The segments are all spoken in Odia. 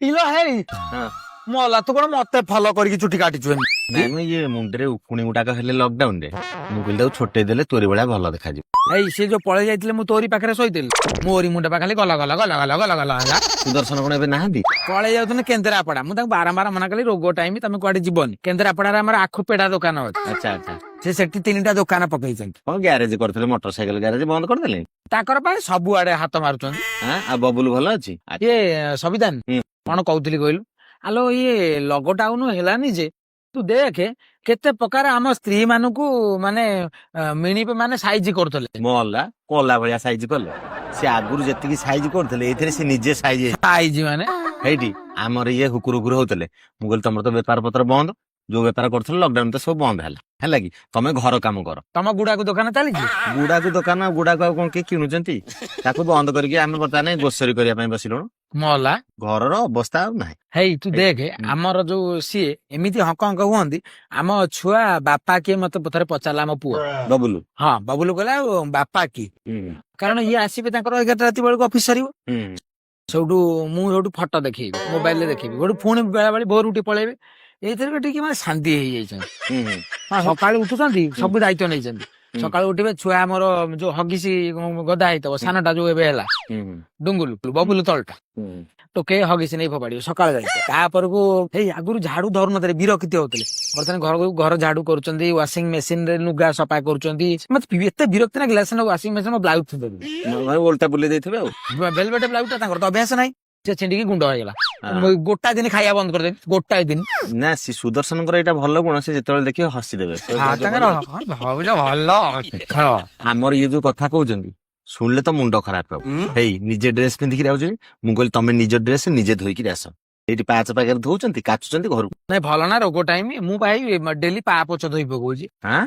ଇଲୋ ହେଇ। ହଁ। ମଲା, ତୁ କଣ ମତେ ଫଲୋ କରିକି ଚୁଟି କାଟିଛୁ ଏମିତି? ନାଇଁ, ମୁଁ ଇଏ ମୁଣ୍ଡରେ ଉକୁଣି ଗୁଡାକ ହେଲେ ଲକଡାଉନ ରେ, ମୁଁ କହିଲି ତାକୁ ଛୋଟେଇ ଦେଲେ ତୋରି ଭଳିଆ ଭଲ ଦେଖାଯିବ। ଏଇ ସେ ଯୋଉ ପଳେଇ ଯାଇଥିଲେ, ମୁଁ ତୋରି ପାଖରେ ଶୋଇଥିଲି, ମୋରି ମୁଣ୍ଡ ପାଖରେ ଖାଲି ଗଲା ଗଲା ଗଲା ଗଲା ଗଲା ଗଲା ହେଲା। ସୁଦର୍ଶନ କଣ ଏବେ ନାହାନ୍ତି? ପଳେଇ ଯାଉଛନ୍ତି କେନ୍ଦ୍ରାପଡା। ମୁଁ ତାଙ୍କୁ ବାରମ୍ବାର ମନା କଲି, ରୋଗ ଟାଇମ, ତମେ କୁଆଡେ ଯିବନି। କେନ୍ଦ୍ରାପଡାରେ ଆମର ଆଖୁ ପେଡା ଦୋକାନ ଅଛି। ଆଚ୍ଛା ଆଚ୍ଛା ସେ ସେଠି ତିନିଟା ଦୋକାନ ପକେଇଛନ୍ତି। କଣ ଗ୍ୟାରେଜ କରିଥିଲେ, ମୋଟର ସାଇକେଲ ଗ୍ୟାରେଜ ବନ୍ଦ କରିଦେଲେ? ତାଙ୍କର ପାଇଁ ସବୁଆଡେ ହାତ ମାରୁଛନ୍ତି। ଆଁ, ଆଉ ବବୁଲୁ ଭଲ ଅଛି? ଇଏ ସବିତାନ। କଣ କହୁଥିଲି କହିଲୁ? ଆଲୋ, ଇଏ ଲକଡାଉନ ହେଲାନି ଯେ, ତୁ ଦେଖେ କେତେ ପ୍ରକାର ଆମ ସ୍ତ୍ରୀ ମାନଙ୍କୁ ମାନେ ମିଣି ମାନେ ସାଇଜ କରୁଥିଲେ। ମଲା, କଲା ଭଳିଆ ସାଇଜ କଲେ। ସେ ଆଗରୁ ଯେତିକି ସାଇଜ କରୁଥିଲେ, ଏଇଥିରେ ସେ ନିଜେ ସାଇଜ। ସାଇଜ ମାନେ? ହେଇଠି ଆମର ଇଏ ହୁକୁର ହୁକୁର ହଉଥିଲେ। ମୁଁ କହିଲି, ତମର ତ ବେପାର ପତ୍ର ବନ୍ଦ, ଯୋଉ ବେପାର କରୁଥିଲ ଲକଡାଉନ ତ ସବୁ ବନ୍ଦ ହେଲା, ହେଲା କି ତମେ ଘର କାମ କର। ତମ ଗୁଡାକୁ ଦୋକାନ ଚାଲିଛି? ଗୁଡାକୁ ଦୋକାନ, ଗୁଡାକୁ ଆଉ କଣ କିଏ କିଣୁଛନ୍ତି? ତାକୁ ବନ୍ଦ କରିକି ଆମେ ବର୍ତ୍ତମାନ ଗ୍ରୋସରୀ କରିବା ପାଇଁ ବସିଲୁଣୁ। ମଲା। ଘରର ଅବସ୍ଥା ଆଉ ନାହିଁ। ହେଇ, ତୁ ଦେଖେ, ଆମର ଯୋଉ ସିଏ ଏମିତି ହଙ୍କ ହଙ୍କ ହୁଅନ୍ତି ଆମ ଛୁଆ, ବାପା କିଏ ମତେ ଥରେ ପଚାରିଲା ଆମ ପୁଅ। ବବୁଲୁ? ହଁ, ବବୁଲୁ କହିଲା, ଆଉ ବାପା କିଏ? କାରଣ ଇଏ ଆସିବେ, ତାଙ୍କର 11ଟା ରାତି ବେଳକୁ ଅଫିସ ସରିବ। ସେଇଠୁ ମୁଁ ସେଇଠୁ ଫଟୋ ଦେଖେଇବି, ମୋବାଇଲରେ ଦେଖେଇବି। ଗୋଟେ ପୁଣି ବେଳେବେଳେ ଭୋରୁ ଉଠି ପଳେଇବେ। ଏଇଥିରେ ଟିକେ ମାନେ ଶାନ୍ତି ହେଇଯାଇଛନ୍ତି। ସକାଳୁ ଉଠୁଛନ୍ତି, ସବୁ ଦାୟିତ୍ୱ ନେଇଛନ୍ତି। ସକାଳୁ ଉଠିବେ, ଛୁଆ ଆମର ଯୋଉ ହଗିସି ଗଦା ହେଇଥିବ, ସାନଟା ଯୋଉ ଏବେ ହେଲା ଡୁଙ୍ଗୁଲୁ, ବବୁଲୁ ତଳଟା ଟୋକେ ହଗିସି ନେଇ ଫୋପାଡିବ ସକାଳେ ଯାଇକି। ତାପରକୁ ହେଇ, ଆଗରୁ ଝାଡୁ ଧରୁନଥିଲେ, ବିରକ୍ତି ହଉଥିଲେ। ବର୍ତ୍ତମାନ ଘରକୁ ଘର ଝାଡୁ କରୁଛନ୍ତି, ୱାସିଂ ମେସିନ ରେ ଲୁଗା ସଫା କରୁଛନ୍ତି। ମତେ ଏତେ ବିରକ୍ତି ଲାଗିଲା, ସେ ୱାସିଂ ମେସିନ ବ୍ଲାଉଜ ଥୋଇଦେଲେ। ଓଲଟା ବୁଲେଇ ଦେଇଥିବେ ଆଉ। ଭେଲଭେଟ ବ୍ଲାଉଜ ଟା ତାଙ୍କର ତ ଅଭ୍ୟାସ ନାହିଁ, ସେ ଛିଣ୍ଡିକି ଗୁଣ୍ଡ ହେଇଗଲା। ମୁଁ ଗୋଟାଏ ଦିନ ଖାଇବା ବନ୍ଦ କରିଦେବି, ଗୋଟାଏ ଦିନ। ନା, ସେ ସୁଦର୍ଶନଙ୍କର ଏଇଟା ଭଲ ଗୁଣ, ସେ ଯେତେବେଳେ ଦେଖିବେ ହସିଦେବେ। ତାଙ୍କର ଭାଉଜ ଭଲ, ହଁ। ଆମର ଇଏ ଯୋଉ କଥା କହୁଛନ୍ତି, ଶୁଣିଲେ ତ ମୁଣ୍ଡ ଖରାପ ହବ। ହେଇ, ନିଜେ ଡ୍ରେସ ପିନ୍ଧିକି ଯାଉଛନ୍ତି। ମୁଁ କହିଲି, ତମେ ନିଜ ଡ୍ରେସ ନିଜେ ଧୋଇକିରି ଆସ। ଏଇଠି ପାଚ ପାଖରେ ଧୋଉଛନ୍ତି, କାଚୁଛନ୍ତି ଘରକୁ। ନାଇଁ, ଭଲ ନା ରୋଗ ଟାଇମ। ମୁଁ ଭାଇ ଡେଲି ପା ପୋଛ ଧୋଇ ପକଉଛି। ହାଁ?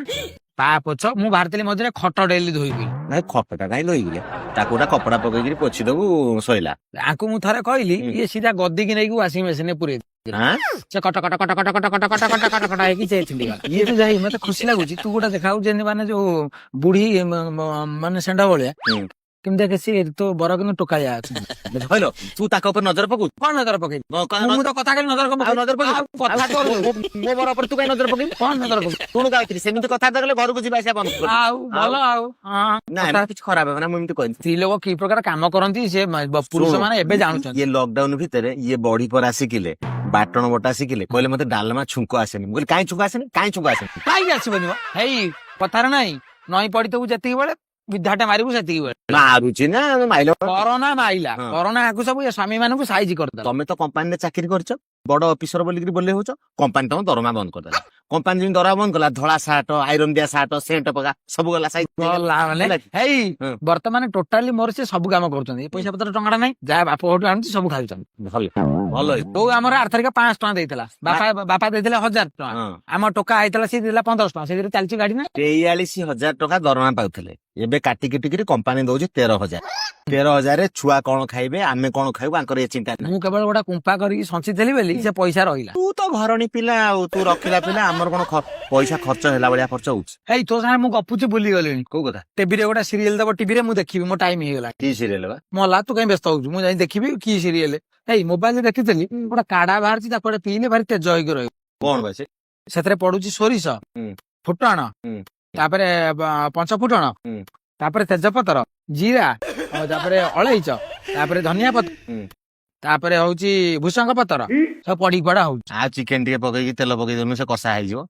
ପା ପୋଛ। ମୁଁ ବାହାରିଥିଲି ମଝିରେ ଖଟ ଡେଲି ଧୋଇବି। ନାଇଁ, ଖଟଟା କାହିଁ ଧୋଇବି? ତାକୁ ଗୋଟେ କପଡା ପକେଇକିରି ପୋଛି ଦବୁ, ସଇଲା। ଆଙ୍କୁ ମୁଁ ଥରେ କହିଲି, ଇଏ ସିଧା ଗଦିକି ନେଇକି ୱାସିଂ ମେସିନରେ ପୁରେଇ ହାଁ? ସେ କଟ କଟ କଟ କଟ କଟ କଟ କଟ କଟ କଟ କଟ ହେଇକି ସେ ଛିଣ୍ଡିଗଲା। ଇଏ ତ ଯାଇ ମତେ ଖୁସି ଲାଗୁଛି। ତୁ ଗୋଟେ ଦେଖାଉ ଯେମିତି ମାନେ ଯୋଉ ବୁଢୀ ମାନେ ଷେଣ୍ଢ ଭଳିଆ। କେମିତି ଦେଖେ ସିଏ, ତୋ ବର କିନ୍ତୁ ଟୋକାଳିଆ ଅଛି। କହିଲ, ତୁ ତାଙ୍କ ଉପରେ ନଜର ପକଉ। କଣ ନଜର ପକେଇବି? ମୁଁ ତ କଥା କହିଲି, ନଜର କଣ ଆଉ ନଜର ପକେଇବୁ? ଆଉ କଥା କଣ? ମୋ ବର ଉପରେ ତୁ କାଇଁ ନଜର ପକେଇବୁ? କଣ ନଜର ପକେଇବୁ? ଶୁଣୁ ଗାୟତ୍ରୀ, ସେମିତି କଥା କଲେ ଘରକୁ ଯିବା ଆସିବା ବନ୍ଦ କର। ଆଉ ଭଲ ଆଉ, ହଁ। ନା, ଏମିତି କିଛି ଖରାପ ହେବ ନା, ମୁଁ ଏମିତି କହିନି। ସ୍ତ୍ରୀ ଲୋକ କି ପ୍ରକାର କାମ କରନ୍ତି, ସେ ପୁରୁଷ ମାନେ ଏବେ ଜାଣୁଛନ୍ତି। ଇଏ ଲକଡାଉନ ଭିତରେ ଇଏ ବଢି ପରା ଶିଖିଲେ, ବାଟଣ ବଟା ଶିଖିଲେ। କହିଲେ, ମତେ ଡାଲମା ଛୁଙ୍କ ଆସେନି। ମୁଁ କହିଲି, କାଇଁ ଛୁଙ୍କ ଆସେନି? କାଇଁ ଛୁଙ୍କ ଆସେନି? କାହିଁକି ଆସିବନି ମ? ହେଇ, କଥାରେ ନାଇଁ, ନଇଁ ପଡିଥିବୁ ଯେତିକି ବେଳେ ବିଧାଟା ମାରିବୁ ସେତିକି ବେଳେ। ମାରୁଛି ନା ମାଇଲ। କରୋନା ମାଇଲା। କରୋନା ଆକୁ ସବୁ ଏ ସ୍ୱାମୀ ମାନଙ୍କୁ ସାଇଜ କରିଦେଲା। ତମେ ତ କମ୍ପାନୀରେ ଚାକିରି କରିଛ, ବଡ ଅଫିସର ବୋଲିକିରି ବୋଲେ ହଉଛ। କମ୍ପାନୀ ତମ ଦରମା ବନ୍ଦ କରିଦେଲା। କମ୍ପାନୀ ଯେମିତି ଦରମା ବନ୍ଦ କଲା, ଧଳା ସାର୍ଟ, ଆଇରନ୍ ଦିଆ ସାର୍ଟ, ସେଣ୍ଟ ପକା ସବୁ ଗଲା ସାଇଜ। ଗଲା ମାନେ ହେଲା କି? ହେଇ, ବର୍ତ୍ତମାନ ଟୋଟାଲି ମୋର ସେ ସବୁ କାମ କରୁଛନ୍ତି। ପଇସା ପତ୍ର ଟଙ୍କା ନାହିଁ, ଯାହା ବାପ ଘରଠୁ ଆଣୁଛି ସବୁ ଖାଉଛନ୍ତି। ଭଲ ଭଲ ହେଇଛି। ବୋଉ ଆମର ଆରଥରିକା 500 ଟଙ୍କା ଦେଇଥିଲା, ବାପା ବାପା ଦେଇଥିଲେ 1000 ଟଙ୍କା। ଆମ ଟୋକା ଆଇଥିଲା, ସିଏ ଦେଇଥିଲା 1500 ଟଙ୍କା। ସେଥିରେ ଚାଲିଛି ଗାଡି ନା? 43,000 ଟଙ୍କା ଦରମା ପାଉଥିଲେ, ଏବେ କାଟି କିଟିକିରି କମ୍ପାନୀ ଦଉଛି 13,000। 13,000ରେ ଛୁଆ କଣ ଖାଇବେ, ଆମେ କଣ ଖାଇବୁ, ଆଙ୍କର ଏ ଚିନ୍ତା ନାହିଁ। ମୁଁ କେବଳ ଗୋଟେ କୁମ୍ପା କରିକି ସଞ୍ଚିଥିଲି ବୋଲି ସେ ପଇସା ରହିଲା। ତୁ ତ ଘରଣୀ ପିଲା, ଆଉ ତୁ ରଖିଲା ପିଲା। ଆମର କଣ ପଇସା ଖର୍ଚ୍ଚ ହେଲା ଭଳିଆ ଖର୍ଚ୍ଚ ହଉଛି? ହେଇ, ତୋ ସାଙ୍ଗରେ ମୁଁ ଗପୁଛି, ଭୁଲି ଗଲିଣି। କୋଉ କଥା? ଟିଭିରେ ଗୋଟେ ସିରିଏଲ ଦବ, ଟିଭିରେ ମୁଁ ଦେଖିବି, ମୋ ଟାଇମ ହେଇଗଲା। କି ସିରିଏଲ ବା? ମଲା, ତୁ କାଇଁ ବ୍ୟସ୍ତ ହଉଛୁ? ମୁଁ ଯାଇ ଦେଖିବି କି ସିରିଏଲ। ଏଇ ମୋବାଇଲରେ ଦେଖିଥିଲି, ଗୋଟେ କାଢା ବାହାରିଛି, ତାକୁ ଗୋଟେ ପିଇଲେ ଭାରି ତେଜ ହେଇକି ରହିବ। କଣ ବା ସେ? ସେଥିରେ ପଡୁଛି ସୋରିଷ, ଫୁଟଣ, ତାପରେ ପଞ୍ଚ ଫୁଟଣ, ତାପରେ ତେଜପତ୍ର, ଜିରା, ଆଉ ତାପରେ ଅଳେଇଚ, ତାପରେ ଧନିଆ ପତ୍ର, ତାପରେ ହଉଛି ଭୃସଙ୍ଗ ପତ୍ର, ସବୁ ପଡିକି ପଡା ହଉଛି। ଆଉ ଚିକେନ ଟିକେ ପକେଇକି ତେଲ ପକେଇ ଦଉନୁ, ସେ କଷା ହେଇଯିବ।